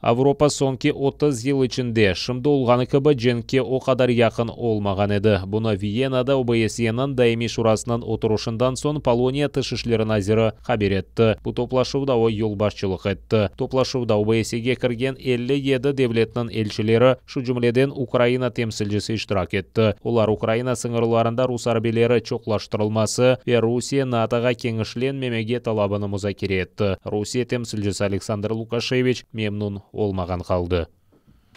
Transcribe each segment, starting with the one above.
Avropa soñki 30 yıl içinde şimdi olğanı kibi cenkke o qadar yaqın olmağan edi. Bunı Viyenada OBSYEniñ Daimiy şurasınıñ oturışından soñ Poloniya tış işleri naziri haber etti. Bu toplaşuvda o yolbaşçılıq etti. Toplaşuvda OBSYege kirgen 57 devletniñ elçileri, şu cümleden Ukraina temsilcisi iştirak etti. Olar Ukraina sıñırlarında rus arbiyleri çoqlaştırılması ve Rusiye NATOğa kenişlenmemege talabını muzakere etti. Rusiye temsilcisi Aleksandr Lukaşeviç memnün olmağan qaldı.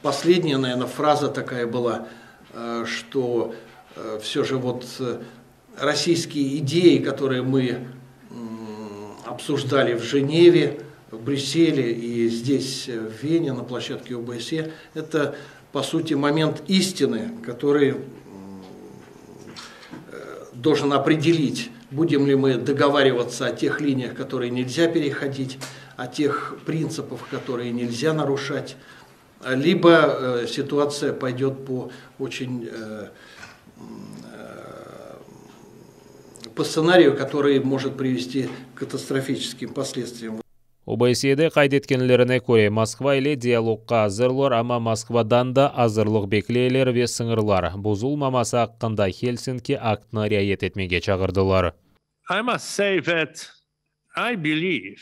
Последняя, наверное, фраза такая была, что все же вот российские идеи, которые мы обсуждали в Женеве, в Брюсселе и здесь, в Вене, на площадке ОБСЕ, это, по сути, момент истины, который должен определить, будем ли мы договариваться о тех линиях, которые нельзя переходить, о тех принципах, которые нельзя нарушать, либо ситуация пойдет по очень по сценарию, который может привести к катастрофическим последствиям. OBSYede qayd etkenlerine köre, Moskva ile dialogqa azırlar, amma Moskvadan da azırlıq bekleyler ve sıñırlar bozulmaması aqqında Helsinki aktını riayet etmege çağırdılar. I must say that I believe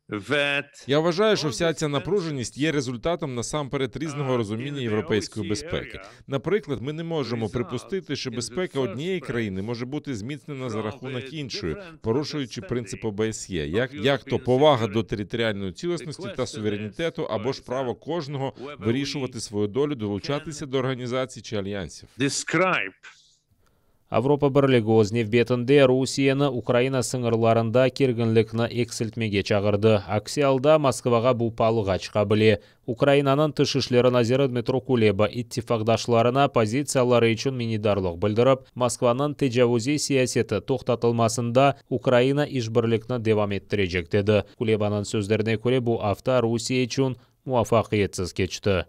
that Я вважаю, що вся ця напруженість є результатом насамперед різного розуміння європейської безпеки. Наприклад, ми не можемо припустити, що безпека однієї країни може бути зміцнена за рахунок іншої, порушуючи принцип ОБСЄ, як то повага до територіальної цілісності та суверенітету, або ж право кожного вирішувати свою долю, долучатися до організацій чи альянсів. Describe Avropa Birligi öz nevbetinde Rusiyeni Ukraina sıñırlarında kerginlikni eksiltmege çağırdı. Aksi alda Moskvağa bu paalığa çıqa bile. Ukrainanıñ tış işleri naziri Dmitro Kuleba ittifaqdaşlarına pozitsiyaları içün minnetdarlıq bildirip, Moskvanıñ tecavuziy siyaseti toqtatılmasında Ukraina işbirlikni devam ettirecek dedi. Kulebanıñ sözlerine köre, bu afta Rusiye içün muvafaqiyetsiz keçti.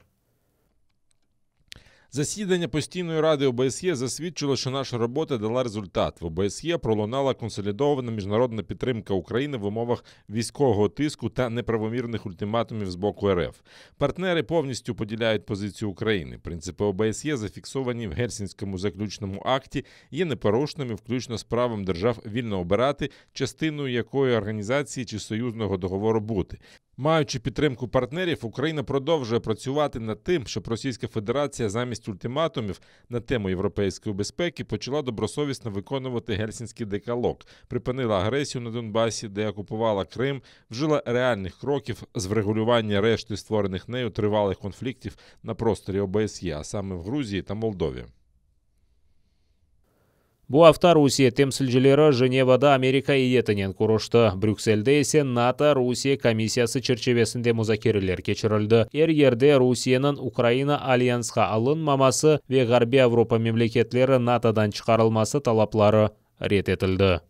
Засідання постійної ради ОБСЄ засвідчило, що наша робота дала результат. В ОБСЄ пролунала консолідована міжнародна підтримка України в умовах військового тиску та неправомірних ультиматумів з боку РФ. Партнери повністю поділяють позицію України. Принципи ОБСЄ, зафіксовані в Гельсінському заключному акті, є непорушними, включно з правом держав вільно обирати, частиною якої організації чи союзного договору бути. Маючи підтримку партнерів, Україна продовжує працювати над тим, щоб Російська Федерація замість ультиматумів на тему європейської безпеки почала добросовісно виконувати Гельсінський декалог, припинила агресію на Донбасі, деокупувала Крим, вжила реальних кроків з врегулювання решти створених нею тривалих конфліктів на просторі ОБСЄ, а саме в Грузії та Молдові. Bu afta Rusiye temsilcileri Jenevada Amerika eyyetinen körüşti. Brükselde ise NATO-Rusiye komissiyası çerçivesinde muzakereler keçirildi. Er yerde Rusiyeniñ Ukraina alyansqa alınmaması ve Ğarbiy Avropa memleketleri NATOdan çıqarılması talapları red etildi.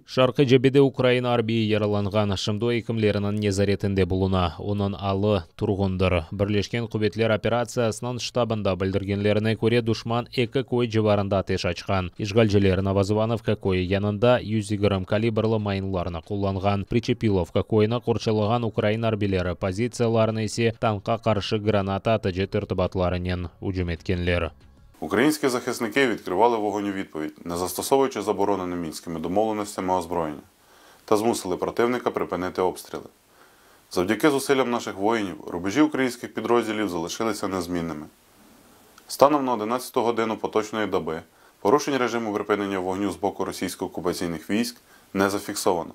Şarqiy cebede Ukraina arbiyi yaralanğan, şimdi ekimleriniñ nezaretinde buluna. Onıñ alı turğundır. Birleşken quvetler operatsiyasınıñ ştabında bildirgenlerine köre, duşman eki köy civarında ateş açqan. İşğalciler Novozvanovka köyü yanında 120 kalibrli mayınlarnı qullanğan. Pričepilovka köyüni qorçalağan Ukraina arbiyleri pozitsiyalarına ise tankqa qarşı granata atıcı tertibatlarınen ücüm etkenler. Українські захисники відкривали вогонь у відповідь, не застосовуючи заборонене мінськими домовленостями озброєння, та змусили противника припинити обстріли. Завдяки зусиллям наших воїнів рубежі українських підрозділів залишилися незмінними. Станом на 11 годину поточної доби порушень режиму припинення вогню з боку російсько-окупаційних військ не зафіксовано.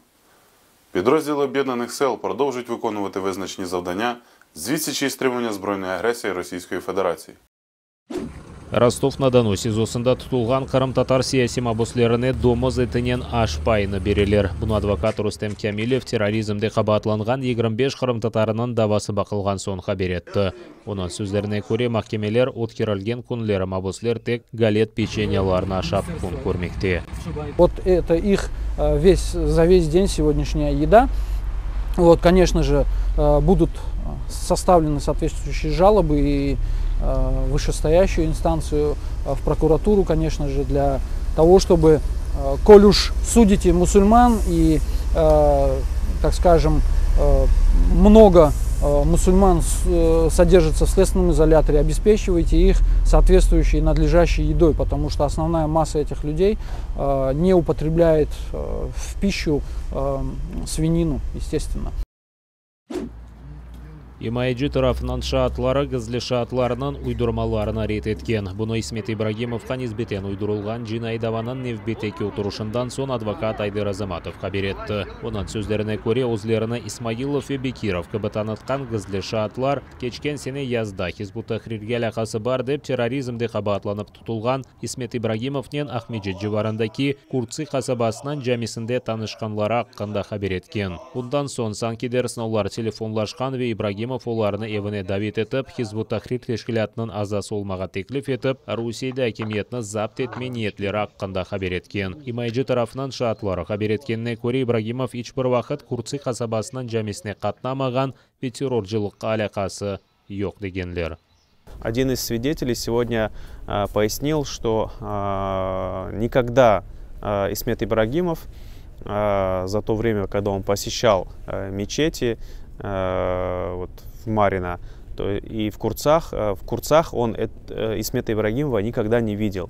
Підрозділи Об'єднаних сил продовжують виконувати визначені завдання з відсічі і стримування збройної агресії Російської Федерації. Ростов-на-Дону СИЗОсında tutulğan qırımtatar siyasiy mabüslerine domuz etinen aş payını bereler. Bunı advokat Rustem Kâmilev terrorizmde qabaatlanğan 25 qırımtatarınıñ davası baqılğan soñ haber etti. Onıñ sözlerine köre, mahkemeler ötkerilgen künleri mabüsler tek galet peçenyelarını aşap kün körmekte. Вот это их за весь день сегодняшняя еда. Вот, конечно же, будут составлены соответствующие жалобы и вышестоящую инстанцию, в прокуратуру, конечно же, для того, чтобы, коль уж судите мусульман и, так скажем, много Мусульман содержатся в следственном изоляторе, обеспечивайте их соответствующей надлежащей едой, потому что основная масса этих людей не употребляет в пищу свинину, естественно. İmayeci tarafınıñ şaatları gizli şaatlarnıñ uydurmalarını red etken. Bunı İsmet İbragimovğa nisbeten uydurılğan cinaiy davanıñ nevbetteki oturışından soñ advokat Ayder Azamatov haber etti. Onıñ sözlerine köre, özlerini İsmailov ve Bekirov kibi tanıtqan gizli şaatlar keçken sene yazda Hizb ut-Tahrirge alâqası bar dep terrorizmde qabaatlanıp tutulğan İsmet İbragimovnen Aqmescit civarındaki Kurtsı qasabasınıñ camisinde tanışqanları aqqında haber etken. Bundan soñ, sanki dersin olar telefonlaşqan ve İbragimov olarnı evine davet etip, Hizb ut-Tahrir teşkilâtınıñ azası olmağa teklif etip, Rusiyede akimiyetni zapt etme niyetleri aqqında haber etken. İmayeci tarafınıñ şaatları haber etkenine köre, İbragimov iç bir vaqıt Kurtsı qasabasınıñ camisine qatnamağan ve terrorcılıqqa alâqası yoq degenler. Один из свидетелей сегодня пояснил, что никогда Исмет Ибрагимов за то время, когда он посещал мечети вот, в Марино, то и в Курцах, в Курцах он Исмета Ибрагимова никогда не видел.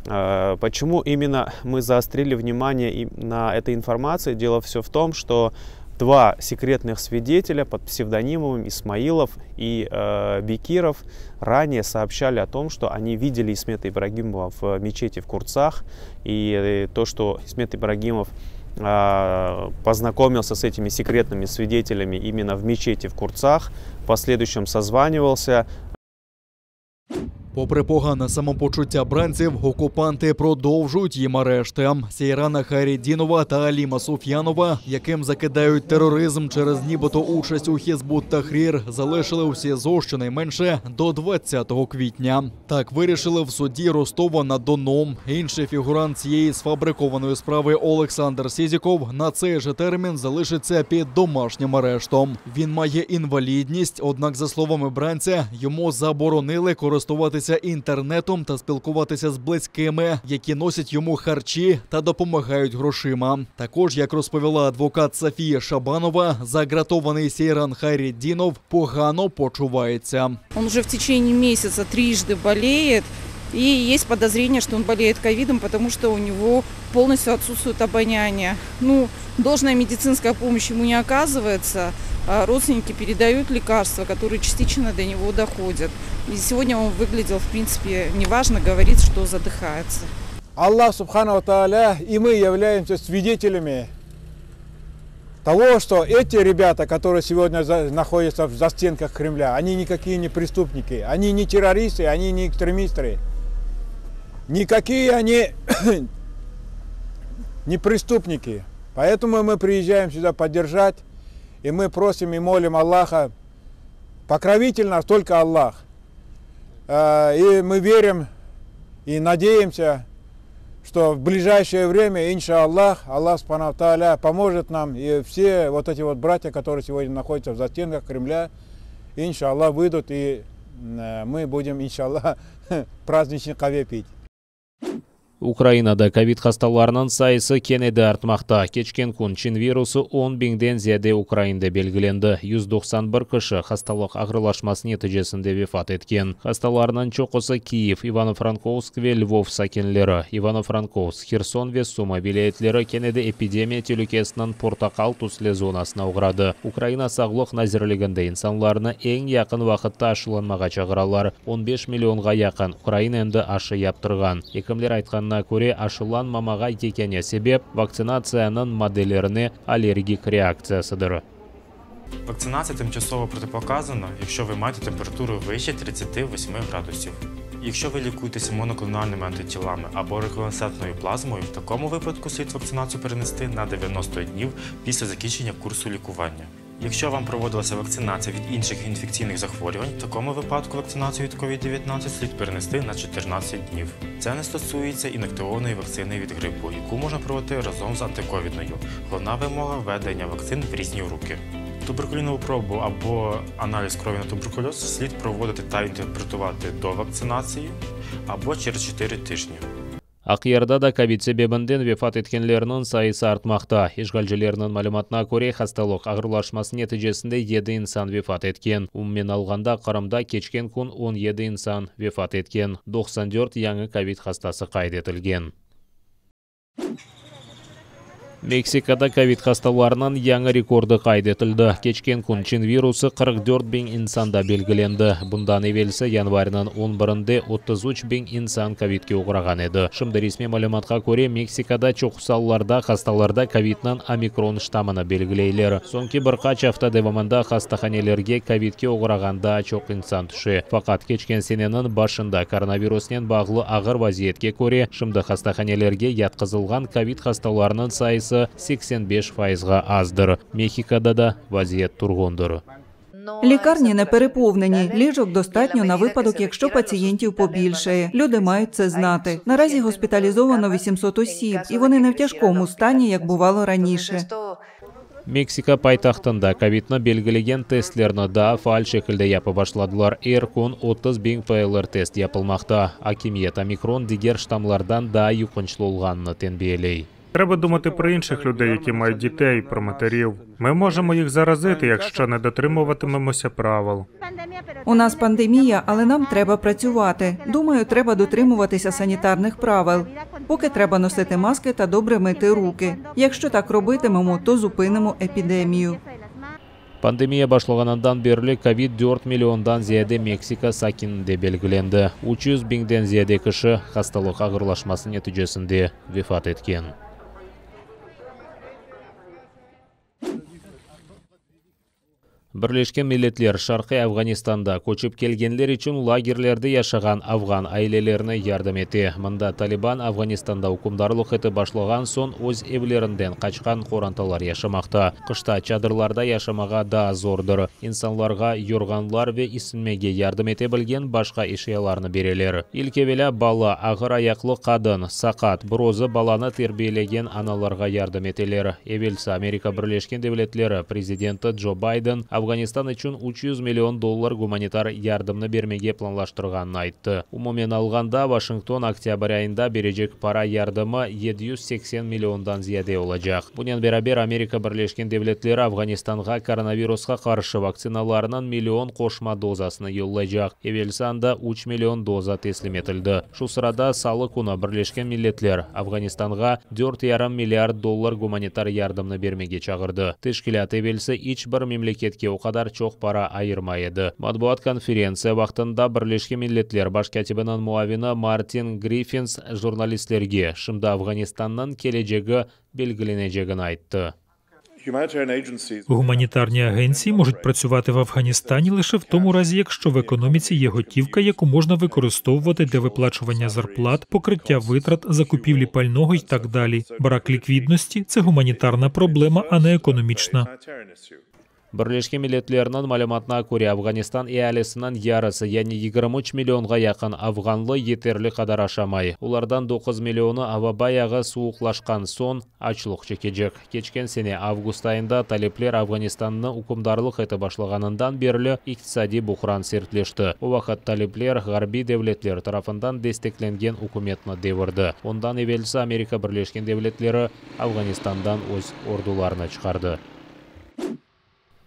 Почему именно мы заострили внимание на этой информации? Дело все в том, что два секретных свидетеля под псевдонимами Исмаилов и Бекиров ранее сообщали о том, что они видели Исмета Ибрагимова в мечети в Курцах, и то, что Исмет Ибрагимов познакомился с этими секретными свидетелями именно в мечети в Курцах, в последующем созванивался. Попри погане самопочуття бранців, окупанти продовжують їм арешти. Сейрана Хайредінова та Аліма Суф'янова, яким закидають тероризм через нібито участь у Хізбут Тахрір, залишили у СІЗО щонайменше до 20 квітня. Так вирішили в суді Ростова на Дону. Інший фігурант цієї сфабрикованої справи Олександр Сізіков на цей же термін залишиться під домашнім арештом. Він має інвалідність, однак, за словами бранця, йому заборонили користуватися інтернетом та спілкуватися з близькими, які носять йому харчі та допомагають грошима. Також, як розповіла адвокат Софія Шабанова, загратований Сейран Хайредінов погано почувається. Он уже в течение месяца трижды болеет, и есть подозрение, что он болеет ковидом, потому что у него полностью отсутствует обоняние. Ну, должная медицинская помощь ему не оказывается, а родственники передают лекарства, которые частично до него доходят. И сегодня он выглядел, в принципе, неважно, говорит, что задыхается. Аллах Субхану Тааля, и мы являемся свидетелями того, что эти ребята, которые сегодня находятся в застенках Кремля, они никакие не преступники, они не террористы, они не экстремисты. Никакие они не преступники. Поэтому мы приезжаем сюда поддержать, и мы просим и молим Аллаха, покровитель нас только Аллах. И мы верим и надеемся, что в ближайшее время, иншаллах, Аллах Субхану Тааля поможет нам, и все вот эти вот братья, которые сегодня находятся в застенках Кремля, иншаллах, выйдут, и мы будем, иншаллах, праздничный qave пить. Ukrainada kovid hastalarınıñ sayısı kene de artmaqta. Keçken kün Çin virusı 10 biñden ziyade Ukrainada belgilendi. 191 kişi hastalıq ağırlaşması neticesinde vefat etken. Hastalarnıñ çoqusı Kiyev, İvano-Frankovsk ve Lvov sakinleri. İvano-Frankovsk, Herson ve Sumı vilâyetleri kene de epidemiya telükesiniñ portaqal tüsli zonasına oğradı. Ukraina Sağlıq Nazirliginde insanlarnı eñ yaqın vaqıtta aşılanmağa çağıralar. 15 millionğa yaqın ukrain endi aşı yaptırğan. Ekimler aytqanına köre, aşılanmamağa yekâne sebep vaktsinatsiyanıñ maddelerine allergik reaktsiyasıdır. Вакцинація тимчасово протипоказана, якщо ви маєте температуру вище 38 градусів. Якщо ви лікуєтеся моноклональними антитілами або реконвалесцентною плазмою, в такому випадку слід вакцинацію перенести на 90 днів після закінчення курсу лікування. Якщо вам проводилася вакцинація від інших інфекційних захворювань, в такому випадку вакцинацію від COVID-19 слід перенести на 14 днів. Це не стосується інактивованої вакцини від грипу, яку можна проводити разом з антиковідною. Головна вимога введення вакцин в різні руки. Туберкулінову пробу або аналіз крові на туберкульоз слід проводити та інтерпретувати до вакцинації або через 4 тижні. Aqyarda da kovid sebebinden vefat etkenlerniñ sayısı artmaqta. İşğalcilerniñ malümatına köre, hastalıq ağırlaşması neticesinde yedi insan vefat etken. Umumen alğanda, Qırımda keçken kün on yedi insan vefat etken, 94 yañı kovid hastası qayd etilgen. Meksikada kovid hastalarınıñ yañı rekordı qayd etildi. Keçken kün çin virusı 44 biñ insanda belgilendi. Bundan evelsi yanvarniñ on birinde 33 biñ insan kovidke oğrağan edi. Şimdi resmiy malümatqa köre, Meksikada çoqusı allarda hastalarda kovidniñ omikron ştammını belgileyler. Soñki bir qaç afta devamında hastahanelerge kovidke oğrağan daa çoq insan tüşe. Faqat keçken seneniñ başında koronavirusnen bağlı ağır vaziyetke köre, şimdi hastahanelerge yatqızılğan kovid hastalarınıñ sayısı 85 fayızğa azdır. Mehikoda da vaziyet turğundır. Лікарні не переповнені. Ліжок достатньо на випадок, якщо пацієнтів побільшає. Люди мають це знати. Наразі госпіталізовано 800 осіб, і вони не в тяжкому стані, як бувало раніше. Meksika paytahtında kovidni belgilegen testlerni daa faal şekilde yapıp başladılar. Er kün 30 biñ PCR test yapılmaqta. Akimiyet omikron diger ştammlardan daa yuqunçlı olğanını tenbiyeley. Треба думати про інших людей, які мають дітей, про матерів. Ми можемо їх заразити, якщо не дотримуватимемося правил. У нас пандемія, але нам треба працювати. Думаю, треба дотримуватися санітарних правил. Поки треба носити маски та добре мити руки. Якщо так робитимемо, то зупинимо епідемію. Pandemiya başlağanından berli kovid 4 milliondan ziyade Meksika sakininde belgilendi. 300 biñden ziyade kişi hastalıq ağırlaşması neticesinde vefat etken. Birleşken Milletler Şarqiy Afğanistanda köçip kelgenler içün lagerlerde yaşağan afğan ailelerine yardım ete. Mında Taliban Afğanistanda ükümdarlıq etip başlağan soñ öz evlerinden qaçqan qorantalar yaşamaqta. Qışta çadırlarda yaşamağa daa zordır. İnsanlarğa yorğanlar ve isinmege yardım ete bilgen başqa eşyalarnı bereler. İlk evelâ bala, ağır ayaqlı qadın, saqat, bir özü balanı terbiyelegen analarğa yardım eteler. Evelsi Amerika Birleşken Devletleri prezidenti Joe Biden Afğanistan içün 300 million dollar gumanitar yardımnı bermege planlaştırğanını ayttı. Umumen alğanda, Washington oktâbr ayında berecek para yardımı 780 milliondan ziyade olacaq. Bunen beraber Amerika Birleşken Devletleri Afğanistanğa koronavirusqa qarşı vaktsinalarnıñ million qoşma dozasını yollaycaq. Evelsi anda 3 million doza teslim etildi. Şu sırada salı künü Birleşken Milletler Afğanistanğa 4,5 milliard dollar gumanitar yardımnı bermege çağırdı. Teşkilât evelsi iç bir memleketke o qadar çoq para ayırmay edi. Matbuat konferentsiya vaqtında Birleşken Milletler baş kâtibiniñ muavini Martin Griffins jurnalistlerge şimdi Afğanistannıñ kelecegi belgilenecegini ayttı. Гуманітарні агенції можуть працювати в Афганістані лише в тому разі, якщо в економіці є готівка, яку можна використовувати для виплачування зарплат, покриття витрат, закупівлі пального й так далі. Брак ліквідності це гуманітарна проблема, а не економічна. Birleşken Milletlerniñ malümatına köre, Afğanistan ealisiniñ yarısı, yani 23 millionğa yaqın afğanlı yeterli qadar aşamay. Olardan 9 millionı ava bayağı suvuqlaşqan soñ açlıq çekecek. Keçken sene avgust ayında talipler Afğanistannı ükümdarlıq etip başlağanından berli iqtisadiy buhran sertleşti. O vaqıt talipler ğarbiy devletler tarafından desteklengen ükümetni devirdi. Ondan evelsi Amerika Birleşken Devletleri Afğanistandan öz ordularını çıqardı.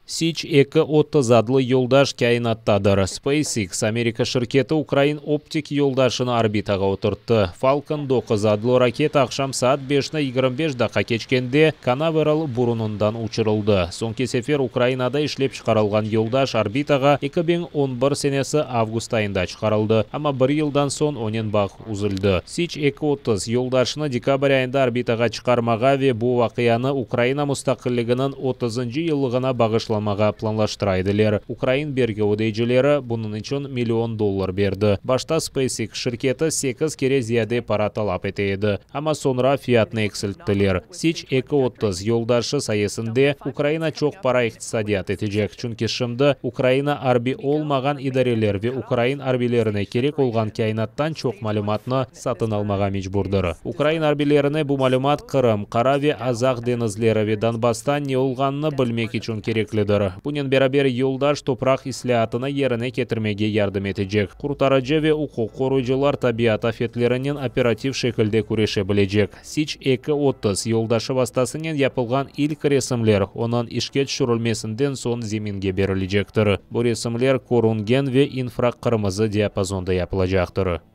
Siç 2-30 adlı yoldaş kâinattadır. SpaceX Amerika şirketi ukrain optik yoldaşını orbitağa oturttı. Falcon 9 adlı raketa aqşam saat 5-ni 25 daqqa keçkende Kanaveral burunından uçurıldı. Soñki sefer Ukrainada işlep çıqarılğan yoldaş orbitağa 2011 senesi avgust ayında çıqarıldı. Amma bir yıldan soñ onen bağ üzüldi. Siç 2-30 yoldaşını dekabr ayında orbitağa çıqarmağa ve bu vaqianı Ukraina mustaqilliginiñ 30 yıllığına bağışlamağa planlaştıra ediler. Ukrain bergi ödeyicileri bunıñ içün million dollar berdi. Başta SpaceX şirketi 8 kere ziyade para talap ete edi. Amma soñra fiyatnı eksilttiler. Siç 2-30 yoldaşı sayesinde Ukraina çoq para iqtisadiyat etecek. Çünki şimdi Ukraina arbiy olmağan idareler ve ukrain arbiylerine kerek olğan kâinattan çoq malümatnı satın almağa mecburdır. Ukrain arbiylerine bu malümat Qırım, Qara ve Azaq deñizleri ve Donbassta ne olğanını bilmek içün kereklidir. kereklidir. Bunen beraber, yoldaş topraq islâatını yerine ketirmege yardım etecek. Qurtarıcı ve uquq qoruyıcılar tabiat afetlerinen operativ şekilde küreşe bilecek. Siç 2.30 yoldaşı vastasınen yapılğan ilk resimler onıñ işke tüşürilmesinden soñ zeminge berilecektir. Bu resimler körüngen ve infraqırmızı diapazonda yapılacaqtır.